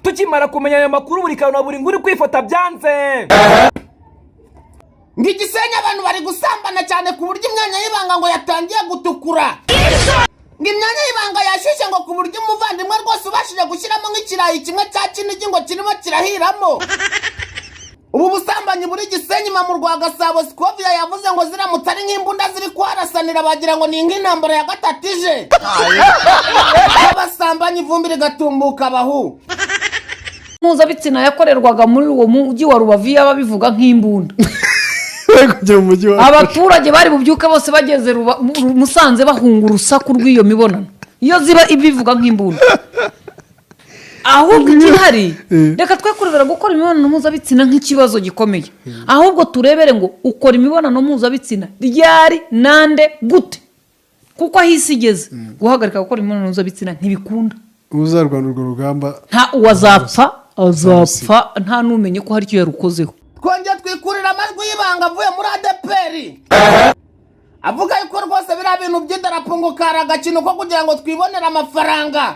Tukimara kumenya aya makuru, buri kantu na buri nguri kwifata byanze. Ngo Igisenyi abantu bari gusambana cyane ku buryo imyanya y'ibanga ngo yatangiye gutukura, ngo imyanya y'ibanga yashyushye, ngo ku buryo umuvandimwe rwose ubashije gushyiramo nk'ikirayi kimwe cya Kinigi ngo kirimo kirahiramo. Ubu busambanyi buri Gisenyi mu rwa Gasabo, Scovia yavuze ngo ziramutse ari nk'imbunda ziri kuharasanira bagira ngo ni nk'intambara ya gatatu ije, abasambanyi ivumbi rigatumbuka bahu. Mpuzabitsina yakorerwaga muri uwo mujyi wa Rubavu yaba bivuga nk'imbunda. Bari kujya mu mujyi wa Abaturage bari bubyuke bose bageze Musanze bahunga urusaku rw'iyo mibonano iyo ziba ibivuga nk'imbunda. Ahubwo igihari, reka twe kurebera gukora imibonano mpuzabitsina nk'ikibazo gikomeye, ahubwo turebere ngo ukora imibonano mpuzabitsina ryari, nande, gute, kuko aho isi igeze guhagarika gukora imibonano mpuzabitsina ntibikunda. Uzarwana urwo rugamba Nta uwazapfa, azapfa nta n'umenye ko hari icyo yarukozeho. Twongeye twikurira amajwi y'ibanga avuye muri ADEPR avuga yuko rwose biriya bintu by'idarapo ngo kari agakino ko kugira ngo twibonere amafaranga.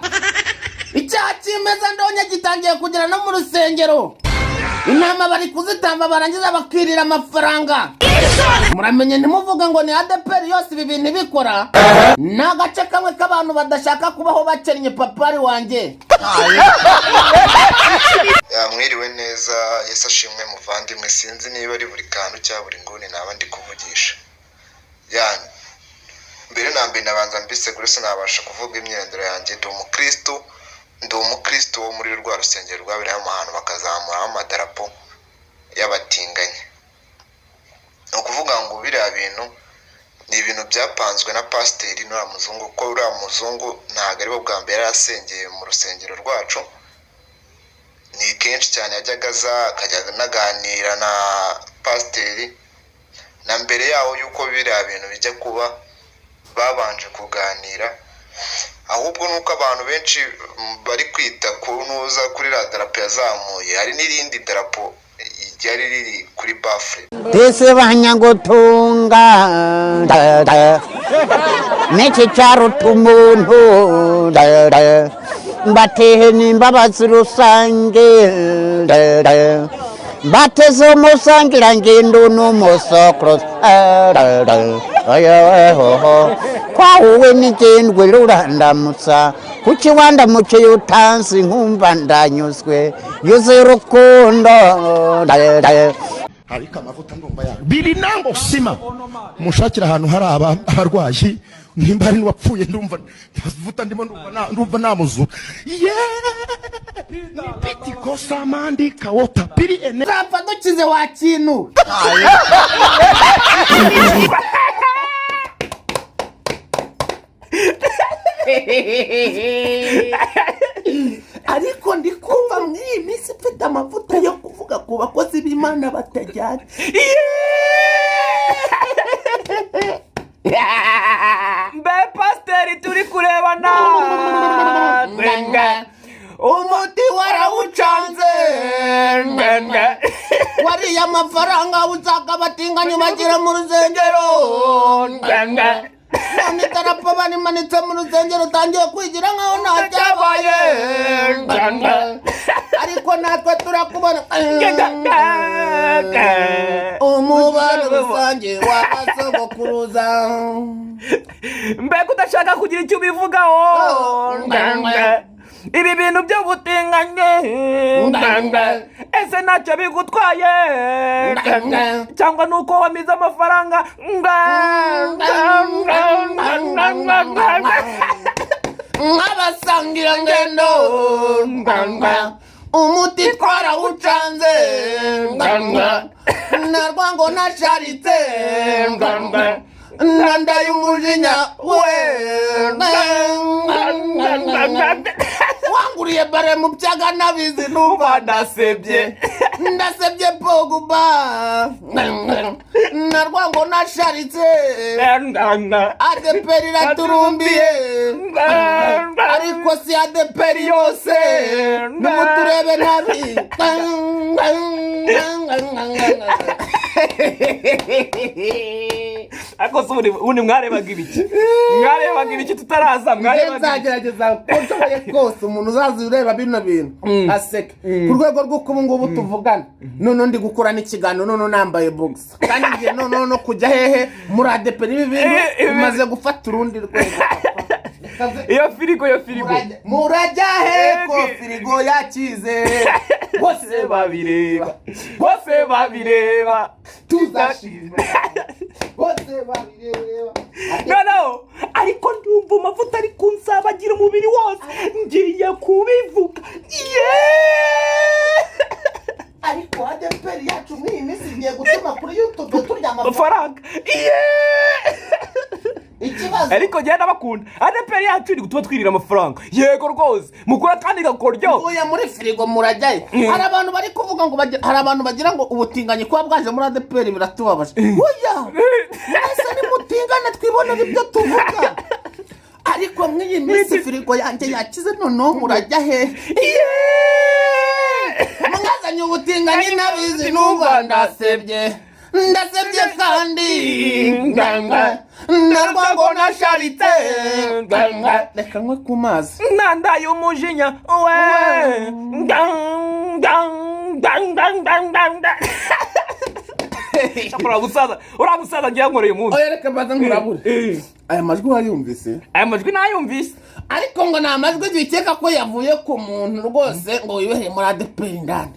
Icyaha cy'imeza ndonye gitangiye kugera no mu rusengero, intama bari kuzitamba barangiza bakirira amafaranga. Muramenye ntimuvuge ngo ni ADEPR yose ibi bintu ibikora, ni agace kamwe k'abantu badashaka kubaho bakennye. Papari wanjye. Yamwiriwe neza, Yesu ashimwe muvandimwe. Sinzi niba ari buri kantu cyangwa buri nguni naba ndi kuvugisha. Yani mbere na mbere nabanza mbisegure, sinabasha kuvuga imyirondoro yanjye. Ndi umukristo, ndi umukristo wo muri rwa rusengero rwabereyemo amahano bakazamuraho amadarapo y'abatinganyi. Ni ukuvuga ngo biriya bintu ni ibintu byapanzwe na pasiteri n'uriya muzungu, kuko uriya muzungu ntabwo ari bwo bwa mbere yari asengeye mu rusengero rwacu. Ni kenshi cyane yajyaga aza akajya anaganira na pasiteri. Na mbere yaho y'uko biriya bintu bijya kuba babanje kuganira. Ahubwo nuko abantu benshi bari kwita ku ntuza kuri iriya darapo yazamuye, hari n'irindi darapo ryari riri kuri bafure. Tisibanyagutunga n'iki cyaruta umuntu, mbatehe n'imbabazi rusange, mbateze umusangirangendo n'umusokro kwahuwe n'igendwe rurandamutsa kuki wandamukiye utansi nkumva ndanyuzwe yuzuye urukundo. Ariko amavuta ndumva yayo biri nango sima mushakira ahantu hari abarwayi, nimba hari n'uwapfuye. Ndumva amavuta ndimo, ndumva namuzura ye nipitikosa mandika wota piri ene. Zapfa dukize wa kintu. Ariko ndi kumva muri iyi minsi mfite amavuta yo kuvuga ku bakozi b'Imana batajyana. Mbe pasiteri turi kurebana, Umuti warawucanze, wariye amafaranga usanga abatinganyi bagira mu rusengero, none idarapo barimanitse mu rusengero utangiye kwigira nkaho nta cyabaye, ariko natwe turakubona. Umubano rusange w'abasogokuruza. Mbega udashaka kugira icyo ubivugaho ibi bintu by'ubutinganyi, ese ntacyo bigutwaye cyangwa ni uko wamize amafaranga? Nk'abasangirangendo umuti twarawucanze, narwango nasharitse nandaye umujinya we wanguriye bare mu byaga nabizi numva Ndasebye. Ndasebye Pogba narwango nasharitse. ADEPR iraturumbiye, ariko si ADEPR yose, nimuturebe nabi. Ariko se ubundi mwarebaga ibiki? Mwarebaga ibiki tutaraza? Njye Mwarebaga ibiki? Nzagerageza uko nshoboye kose umuntu uzaza ureba bino bintu aseke ku rwego rw'uko ubu ngubu tuvugana, noneho ndi gukora n'ikiganiro, noneho nambaye boxer, kandi ngiye noneho no kujya hehe? Muri ADEPR. Ibi bintu bimaze gufata urundi rwego. Iyo firigo, iyo firigo. Murajya he ko firigo yakize? Bose babireba, bose babireba. Tuzashima, bose babireba. Noneho ariko ndumva amavuta ari kunsabagira umubiri wose, ngiye kubivuga, yeee! Ariko ADEPR yacu muri iyi minsi igiye gutuma kuri YouTube turya amafaranga. Amafaranga, yeee! Ikibazo Ariko ngenda bakunda ADEPR yacu iri gutuma twirira amafaranga. Yego rwose, mukora kandi gakoryo. Uya muri firigo murajyayo. Hari abantu bari kuvuga ngo hari abantu bagira ngo ubutinganyi kuba bwaje muri ADEPR biratubabaje. Oya, mwese nimutingane twibonere ibyo tuvuga. Ariko mw'iyi minsi firigo yanjye yakize, noneho murajya he? Mwazanye ubutinganyi nabizi, numva ndasebye, ndasebye kandi narwango nasharitse. Reka nywe ku mazi. Nandaye umujinya we. Ngang, ngang, ngang, ngang, ngang, ngang, ngang. Uriya musaza, uriya musaza ngira nkoreye umunsi. Oya, reka mbanza nkurabure. Aya majwi wariyumvise? Aya majwi nayumvise. Ariko ngo ni amajwi bikeka ko yavuye ku muntu rwose ngo wibereye muri ADEPR indani,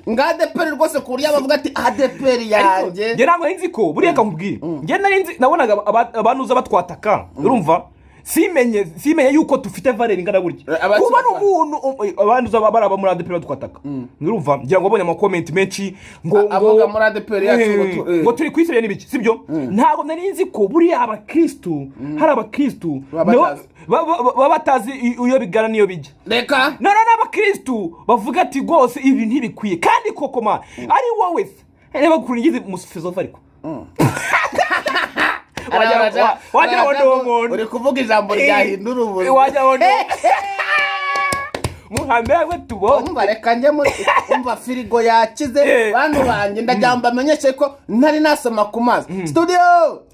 ngo ADEPR rwose, ku buryo bavuga ati ADEPR yanjye. Njye ntabwo nari nzi ko buriya, kamubwira, njye nari nzi, nabonaga abantuza batwataka, urumva, simenye yuko dufite valeur ingana gutya. Abaki Kuba ari batwataka? umuntu abantuza bari aba muri ADEPR batwataka, urumva, ngira ngo wabonye amakomenti menshi ngo Avuga muri ADEPR yacu ngo ngo turi kwisirira n'ibiki, sibyo? Ntabwo nari nzi ko buriya abakristu, hari abakristu Baba nabo batazi. baba batazi iyo bigana n'iyo bijya. Reka. None n'abakristu bavuga ati rwose ibi ntibikwiye, kandi koko ma ari wowe se, reba ukuntu ngize umufilosofe, ariko wagira ngo ni umuntu. Uri kuvuga ijambo ryahindura ubuzima. Wagira ngo ni muhambewe tubone. Umva, reka njye muri, umva, firigo yakize. Bantu banjye, ndagira ngo mbamenyeshe ko ntari nasoma ku mazi. Studio!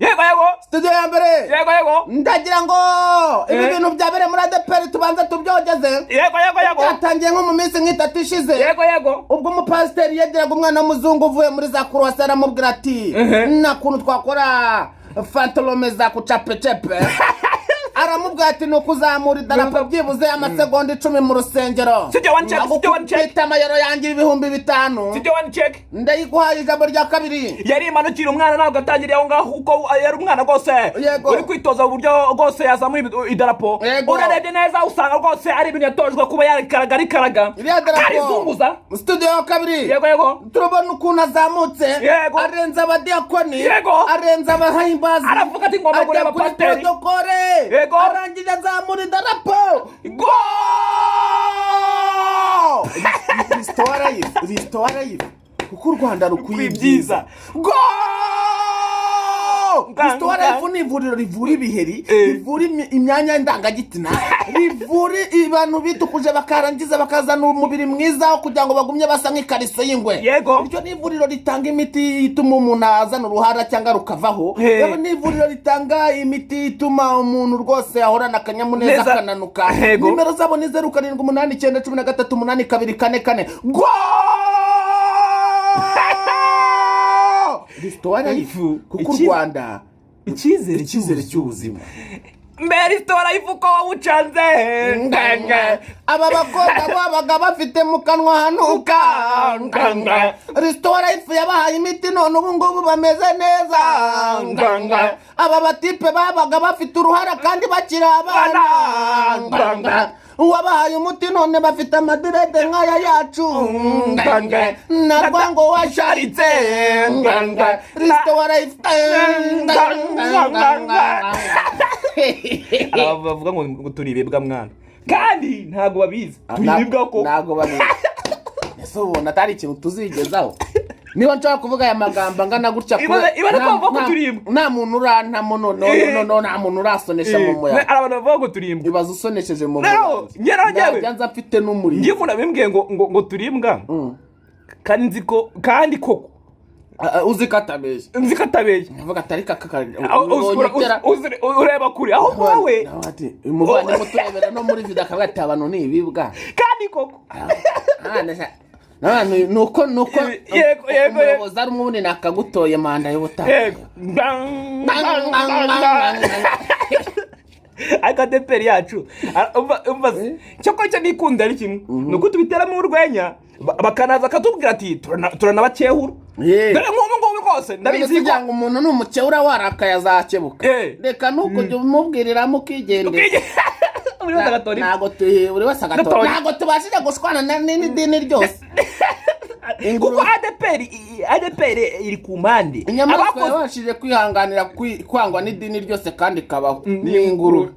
Yego, yego. Studio ya mbere. Yego, yego. Ndagira ngo ibi bintu byabereye muri ADEPR tubanze tubyogeze. Yego, yego, yego. Byatangiye nko mu minsi nk'itatu ishize, Yego, yego. ubwo umupasiteri yegeraga umwana w'umuzungu uvuye muri za kuruwasi, aramubwira ati nta kuntu twakora fantôme za kucapecepe. Aramubwira ati ni ukuzamura idarapo byibuze amasegonda 10 mu rusengero. Studio one check, studio one check. Nkagukubita amayero yanjye 5000. Studio one check. Ndayiguhaye ijambo rya kabiri. Yari imanukira umwana, ntabwo atangiriye aho ngaho, kuko yari umwana rwose uri kwitoza uburyo rwose yazamuye idarapo. Unarebye neza usanga rwose ari ibintu yatojwe kuba yarikaraga, rikaraga, Iriya darapo. arizunguza. Studio ya kabiri. Yego, yego. Turabona ukuntu azamutse, arenze abadiyakoni, arenze abahimbazi. Aravuga ati ngomba Ajya kureba kuri pasiteri. protocole. Arangije azamura idarapo. Go. Restore life, restore life, kuko u Rwanda rukwiye ibyiza. Go! Restore life ni ivuriro rivura ibiheri, rivura imyanya ndangagitsina, rivura abantu bitukuje bakarangiza bakazana umubiri mwiza wo kugira ngo bagumye basa nk'ikariso y'ingwe. Iryo ni ivuriro ritanga imiti ituma umuntu azana uruhara cyangwa rukavaho. Yewe, ni ivuriro ritanga imiti ituma umuntu rwose ahorana akanyamuneza, Neza. akananuka. Nimero zabo ni 0789 13 8244. Go! Restore life, kuko u Rwanda Icyizere. Icyizere cy'ubuzima. Mbere restore life uko wawucanze. Aba bakobwa babaga bafite mu kanwa hanuka, Restore Life yabahaye imiti, none ubu ngubu bameze neza. Aba batipe babaga bafite uruhara kandi bakiri abana, wabahaye umuti none bafite amadirede nk'aya yacu. Na rwango washaritse. Restore Life. Hari bavuga ngo turi ibibwa mwana, kandi ntabwo babizi, turi ibibwa ko. Ntabwo babizi. Ese ubona atari ikintu tuzigezaho niba nshobora kuvuga aya magambo angana gutya? Ibaze ko bavuga ko turi imbwa. Nta muntu urantamo, noneho nta muntu urasonesha mu muyaga. Hari abantu bavuga ngo turi imbwa. Ibaze usonesheje mu Rero, muyaga. njye rero njyewe. Najya nza mfite n'umuriro. Ngiye umuntu abimbwiye ngo turi imbwa, kandi nzi ko kandi koko Ah, ah, uzi ko atabeshya. Nzi ko atabeshya. Avuga ati ariko aka Ureba kure aho wowe. Nawe ati umuvandimwe uturebera no muri video akavuga ati abantu ni ibibwa. Kandi koko. Ah, nuko Yego. umuyobozi ari umwe nakagutoye manda y'ubutaha. Yego, ariko ADEPR yacu, umva cyakora icyo nikunda ari kimwe, ni uko tubiteramo urwenya, bakanaza bakatubwira ati turanabakehura. Dore nk'ubu ngubu rwose ndabizi ko Kugira ngo umuntu ni umukebura warakaye azakebuka. Reka nukujya umubwiriramo ukigendera. Buri wese agatora ibye. Ntabwo buri wese agatora. Agatora. Ntabwo tubashije gushwana n'idini ryose. Kuko ADEPR ADEPR iri ku mpande. Inyamaswa Abakoze yabashije kwihanganira kwangwa n'idini ryose kandi ikabaho ni ingurube.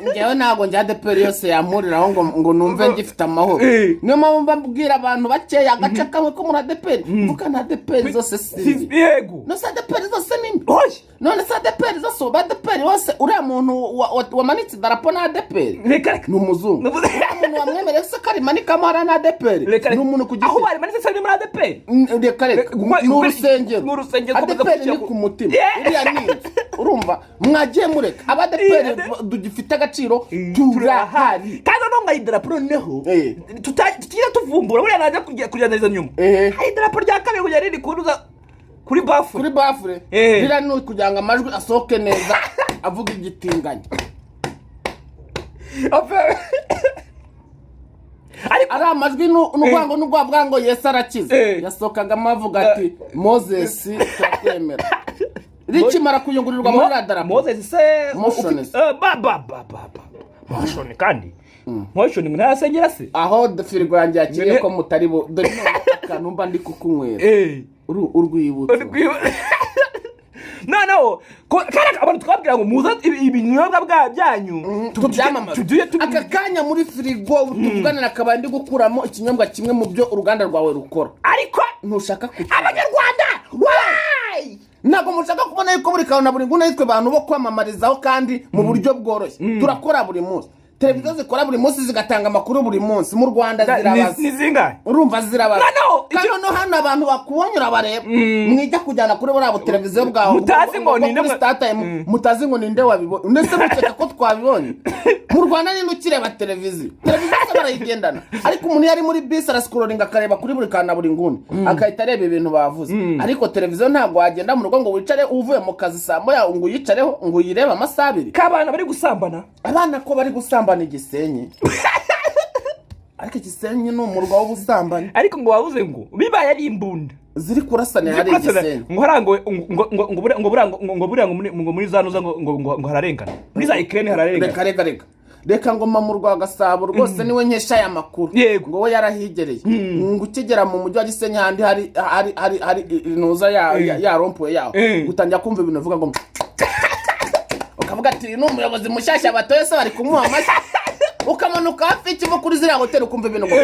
Njyewe ntabwo njya ADEPR yose yampuriraho ngo numve ngifite amahoro. Niyo mpamvu mbabwira abantu bakeya agace kamwe ko muri ADEPR mvuga na ADEPR zose si mbi. Yego. None se ADEPR zose ni mbi? Oya. None se ADEPR zose, ubu ADEPR bose, uriya muntu wamanitse idarapo na ADEPR? Reka reka. Ni umuzungu. Uriya muntu wamwemereye se ko arimanikamo hariya na ADEPR? Reka. Ni umuntu ku giti. Aho barimanitse se ni muri ADEPR? Reka reka. Reka, Ni urusengero. Ni urusengero ukomeza ADEPR ni kwishyira ku mutima. Yeah. Iriya ni inzu. Urumva mwagiye mureka abadeperi dugifite agaciro, turahari. Kandi noneho nka idarapo noneho tutigeze tuvumbura, buriya najya kuryanariza nyuma. Hari idarapo rya kabiri kugira riri kuruza kuri bafure. Kuri bafure. Ririya ni ukugira ngo amajwi asohoke neza avuga igitinganyo. Ariko ari amajwi ni ukuvuga ngo nubwo wavuga ngo Yesu arakiza, yasohokagamo avuga ati Moses turakwemera, rikimara kuyungururirwa muri ririya darapo. Moses se Motion. Ba ba ba ba ba Motion, kandi Motion ngo ntayasengera se. Aho firigo yanjye yakiriye ko mutari bo, dore none akantu mba ndi kukunywera. Urwibutso. Noneho kandi abantu twabwira ngo muze ibinyobwa byanyu tubyamamaze. Tugiye Aka kanya muri firigo tuvuganira akaba ndi gukuramo ikinyobwa kimwe mu byo uruganda rwawe rukora. Ariko ntushaka kuki Abanyarwanda, why? Ntabwo mushaka kubona yuko buri kantu na buri nguni aritwe bantu bo kwamamarizaho kandi mu buryo bworoshye. Turakora buri munsi, televiziyo zikora buri munsi zigatanga amakuru buri munsi mu Rwanda zirabaza. Ni zingahe? Urumva zirabaza. Noneho, Kandi noneho hano abantu bakubonye urabareba, mwijya kujyana kuri buriya buteleviziyo bwawe Mutazi ngo ninde kuri StarTimes, mutazi ngo ninde wabibonye. Ndetse mukeka ko twabibonye mu Rwanda. Ninde ukireba televiziyo? Televiziyo se barayigendana? Ariko umuntu iyo ari muri bisi arascrollinga akareba kuri buri kantu na buri nguni, agahita areba ibintu bavuze. Ariko televiziyo ntabwo wagenda mu rugo ngo wicare uvuye mu kazi saa moya ngo uyicareho ngo uyirebe amasaha 2. K'abana bari gusambana. Abana ko bari gusambana Igisenyi, ariko Igisenyi ni umurwa w'ubusambanyi. Ariko ngo wabuze ngo bibaye ari imbunda ziri kurasanira hari Ziri kurasana, Igisenyi. Ngo hariya ngo buriya ngo buriya ngo muri za nuza ngo hararengana, muri za Ukraine hararengana. Reka reka reka reka, ngo mama urwa Gasabo rwose niwe nkesha aya makuru. Ngo we yarahigereye, ngo ukigera mu mujyi wa Gisenyi handi hari inuza ya rond-point yaho, utangira kumva ibintu bivuga ngo, ukavuga ati ni umuyobozi mushyashya batoye se bari kumuha amashyi. Ukamanuka hafi y'ikivu kuri ziriya hoteli ukumva ibintu ngo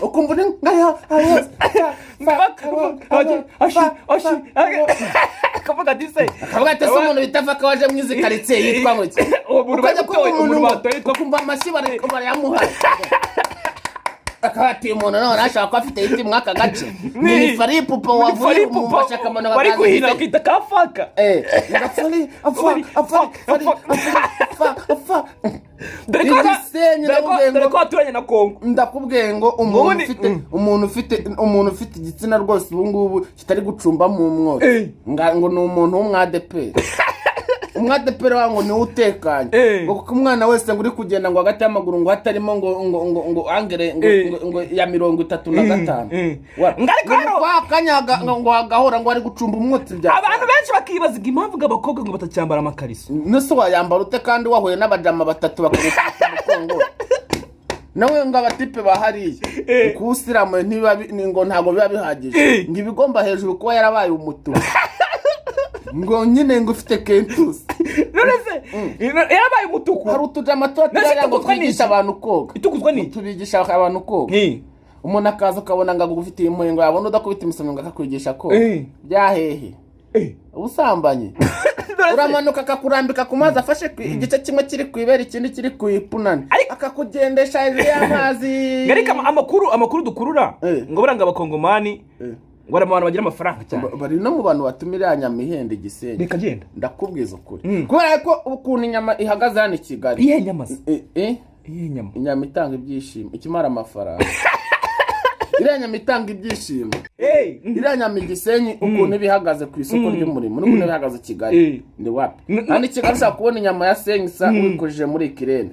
ukumva uri ngayo. Akavuga ati se Akavuga ati se umuntu bita Faka waje mu izi karitsiye yitwa ngo iki? Uwo muntu Ukajya bari kumva gutoye, umuntu umuntu ngo batoye yitwa ukumva amashyi bari barayamuha, akaba ati uyu muntu none ashobora kuba afite hit muri aka gace, ni Fally Ipupa wavuye mu mashyaka Bari guhina bakita ka Faka. Fally afa afa Fally afa afa. Dore ko Igisenyi, ndakubwiye ngo dore ko haturanye na Kongo. Ndakubwiye ngo umuntu Ubundi ufite umuntu ufite umuntu ufite igitsina rwose ubu ngubu kitari gucumbamo umwotsi ngo ni umuntu w'umwadeperi. Umwadeperi wawe ngo niwe utekanye, ngo kuko umwana wese ngo uri kugenda ngo hagati y'amaguru ngo hatarimo ngo angere ngo ngo ya 35. Ngo ariko Ngo rero kwa kanya ngo hagahora ngo ari gucumba umwotsi bya Abantu benshi bakibaza impamvu ngo abakobwa ngo batacyambara amakariso. Nese wayambara ute kandi wahuye n'abajama batatu bakagukubita umugongo? Nawe ngo abatipe bahariye kuba usiramuye ngo ntabwo biba bihagije, ngo ibigomba hejuru kuba yarabaye umutuku, ngo nyine ngo ufite kentusi. None se yarabaye umutuku? Hari utujama tuba Nese turiya ngo itukuzwa n'iki? twigisha abantu koga. Itukuzwa n'iki? Tubigisha abantu koga. Umuntu akaza ukabona ngo agufitiye impuhwe, ngo yabona udakubita imisoro ngo akakwigisha koga. Byahehe? Ubusambanyi. None se Uramanuka akakurambika ku mazi afashe igice kimwe kiri ku ibere, ikindi kiri ku ipunani, akakugendesha hejuru y'amazi. Ngo ariko amakuru dukurura ngo buranga abakongomani Ngo ari mu bantu bagira amafaranga cyane. Bari no mu bantu batuma iriya nyama ihenda igisenyi. Reka genda. Ndakubwiza ukuri, kubera ko ukuntu inyama ihagaze hano i Kigali. Iyihe nyama se? Eh, eh, Iyihe nyama? Inyama itanga ibyishimo, ikimara amafaranga, iriya nyama itanga ibyishimo. Iriya nyama igisenyi ukuntu iba ihagaze ku isoko ry'umurimo n'ukuntu iba ihagaze i Kigali, ni wapi. Hano i Kigali ushobora kubona inyama ya sengisa wikojeje muri ikirere,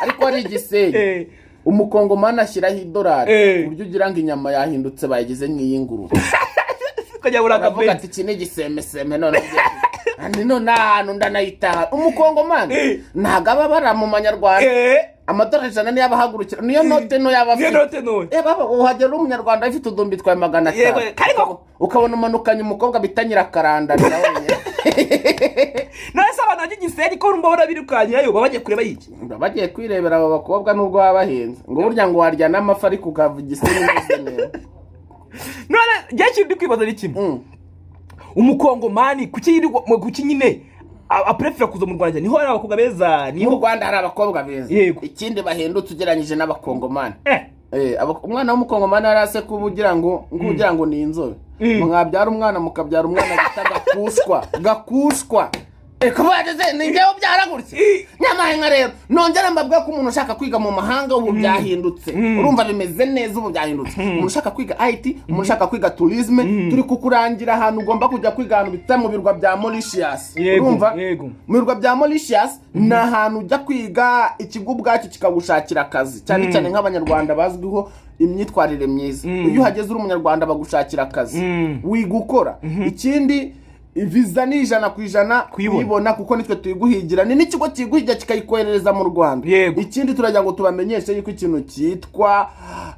ariko ari igisenyi, umukongomani ashyiraho idolari ku buryo ugira ngo inyama yahindutse, bayigize nk'iy'ingurube. Ukajya buri Aravuga akabenzi. ati: "Iki ni igisemeseme." None none ahantu ndanayitaha, umukongomani ntabwo aba abara mu manyarwanda. Amadolari 100 niyo abahagurukira, niyo note nto yaba Niyo afite. note ntoya. Baba uhagera uri umunyarwanda ufite udumbi twawe magana Yego, atanu kariko. ukabona umanukanye umukobwa bita Nyirakaranda nawe. None se abantu bajya igisenyi ko urumva bahora birukankirayo, baba bagiye kureba iki? Baba bagiye kwirebera abo bakobwa, nubwo baba bahenze, ngo burya ngo warya n'amafi ariko ukava igisenyi umeze neza. None njye ikintu ndi kwibaza ni kimwe. Umukongomani kuki nyine aprefera kuza mu Rwanda? Niho hari abakobwa beza? Mu Niho Rwanda hari abakobwa beza. Ikindi bahendutse ugereranyije n'abakongomani. Umwana w'umukongomani yari ase kuba ugira ngo ni inzobe. Mwabyara umwana, mukabyara umwana bita Gakushwa. Gakushwa. Kuba wageze ni njyewe ubyara gutya nyamaye nka. Rero nongera mbabwira ko umuntu ushaka kwiga mu mahanga ubu byahindutse, urumva bimeze neza, ubu byahindutse. Umuntu ushaka kwiga IT, umuntu ushaka kwiga tourisme, turi kukurangira ahantu ugomba kujya kwiga, ahantu bita mu birwa bya Mauritius. Urumva? Yego. Mu birwa bya Mauritius ni ahantu ujya kwiga, ikigo ubwacyo kikagushakira akazi, cyane cyane nk'abanyarwanda bazwiho imyitwarire myiza. Iyo uhageze uri umunyarwanda bagushakira akazi, wiga ukora. Ikindi, viza ni 100% Kuyibona. kuyibona, kuko nitwe tuyiguhigira, ni n'ikigo kiguhigira kikayikoherereza mu Rwanda. Ikindi, turagira ngo tubamenyeshe yuko ikintu cyitwa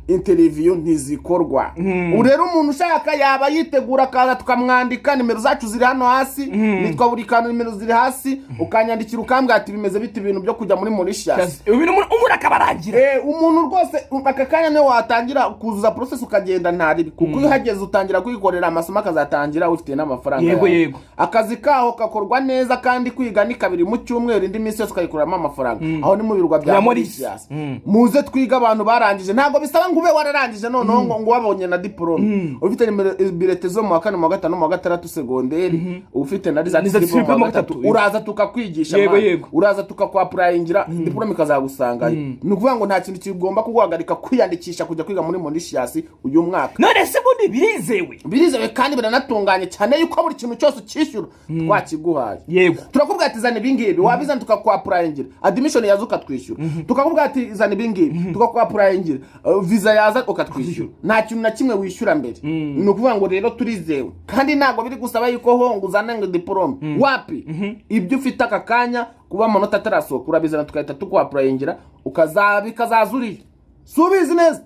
interview ntizikorwa. Ubu rero umuntu ushaka yaba yitegura akaza tukamwandika. Nimero zacu ziri hano hasi, nitwa buri kantu, nimero ziri hasi, ukanyandikira ukambwira ati: "Bimeze bite ibintu byo kujya muri Mauritius?" Ibintu umuntu akabarangira. Umuntu rwose aka kanya niyo watangira kuzuza process ukagenda, ntaribi, kuko iyo uhageze utangira kwikorera amasomo, akazatangira ufite n'amafaranga yawe. Akazi kaho gakorwa neza, kandi kwiga ni kabiri mu cyumweru, indi minsi yose ukayikuramo amafaranga. Aho ni mu birwa bya Bya Mauritius. Mauritius. Muze twige. Abantu barangije, ntabwo bisaba ngo ube wararangije noneho ngo wabonye na diporome. Ufite nimero bulletin zo mu wa kane, mu wa gatanu, mu wa gatandatu segonderi, ufite na Result slip slip mu wa gatatu, uraza tukakwigisha, Yego, man. Uraza tukakwapurayingira, diporome ikazagusangayo. Ni ukuvuga ngo nta kintu kigomba kuguhagarika kwiyandikisha kujya kwiga muri Mauritius uyu mwaka. None se ubundi birizewe? Birizewe kandi biranatunganye cyane, yuko buri kintu cyose ucyishyura twakiguhaye. Turakubwira ati: "Zana ibingibi", wabizana tukakwapurayingira, admission yaza ukatwishyura. Tukakubwira ati: "Zana ibingibi", tukakwapurayingira, visa yaza ukatwishyura. Nta kintu na kimwe wishyura mbere. Ni ukuvuga ngo rero turizewe, kandi ntabwo biri gusaba yuko ho ngo uzane ngo diporome, wapi. Ibyo ufite aka kanya, kuba amanota atarasohoka, urabizana tugahita tukwapurayingira, ukazaba ikazaza uriyo. Si ubizi neza?